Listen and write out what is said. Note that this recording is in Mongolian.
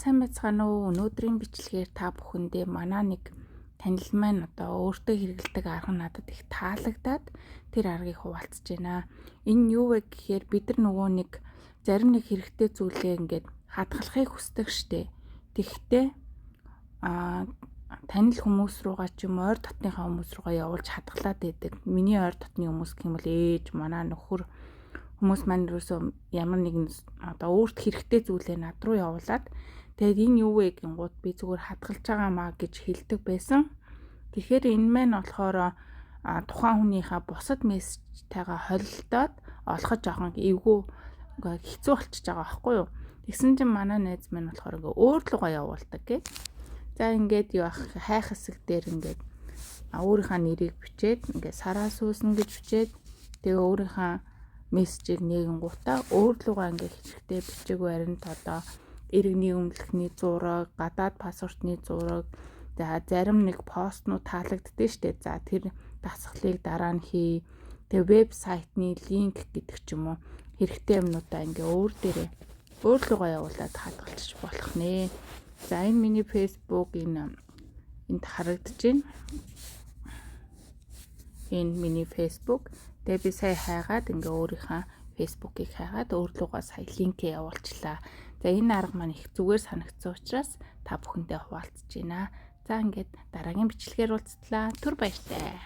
Сайн байцгаана уу? Өнөөдрийн бичлэгээр та бүхэндээ манай нэг танил маань одоо өөртөө хэрэглэдэг арга надад их таалагдаад тэр аргыг хуваалцаж байна. Энэ нь юу вэ гэхээр бид нар нөгөө нэг зарим нэг хэрэгтэй зүйлээ ингээд хадгалахыг хүсдэг штэ. Тэгэхдээ танил хүмүүс руугаа ч юм ойр дотныхаа хүмүүс руугаа явуулж хадгалаад байдаг. Миний ойр дотны хүмүүс гэх юм бол ээж, манай нөхөр хүмүүс маань ерөөсөө ямар нэгэн одоо өөрт хэрэгтэй зүйлээ над руу явуулаад тэгээд энэ юу вэ гингууд би зүгээр хадгалж байгаа маа гэж хэлдэг байсан. Тэгэхээр энэ маань болохоор тухайн хүнийхээ бусад мессежтэйгээ холилдоод олоход жоохон эвгүй хэцүү болчихж байгаа байхгүй юу? Тэгсэн чинь манай найз маань болохоор ингээ өөр лугаа явуулдаг гэ. За ингээд юу ах хайх хэсэг дээр ингээд өөрийнхөө нэрийг бичээд ингээд сараа суусан гэж бичээд тэгээ өөрийнхөө мессежийг нэгэнгуутаа өөр лугаа ингээд хэрэгтэй бичээгүй харин одоо иргэний өмнөлхний зураг, гадаад паспортны зураг, за зарим нэг постнууд таалагддээ штэ. За тэр дасгалыг дараа нь хий. Тэгээ вебсайтны линк гэдэг ч юм уу хэрэгтэй юмнуудаа ингээ өөр дээрээ өөр лугаа явуулаад хадгалчих болох нэ. За энэ миний Facebook энэ энд харагдаж байна. Энэ миний Facebook. Тэгээ би сая хайгаад ингээ өөрийнхөө Facebook-ыг хайгаад өөр лугаа сая линкээ явуулчлаа. За энэ арга маань их зүгээр санагдсан учраас та бүхэнтэй хуваалцаж байна. За ингээд дараагийн бичлэгээр уулзтлаа. Түр баяртай.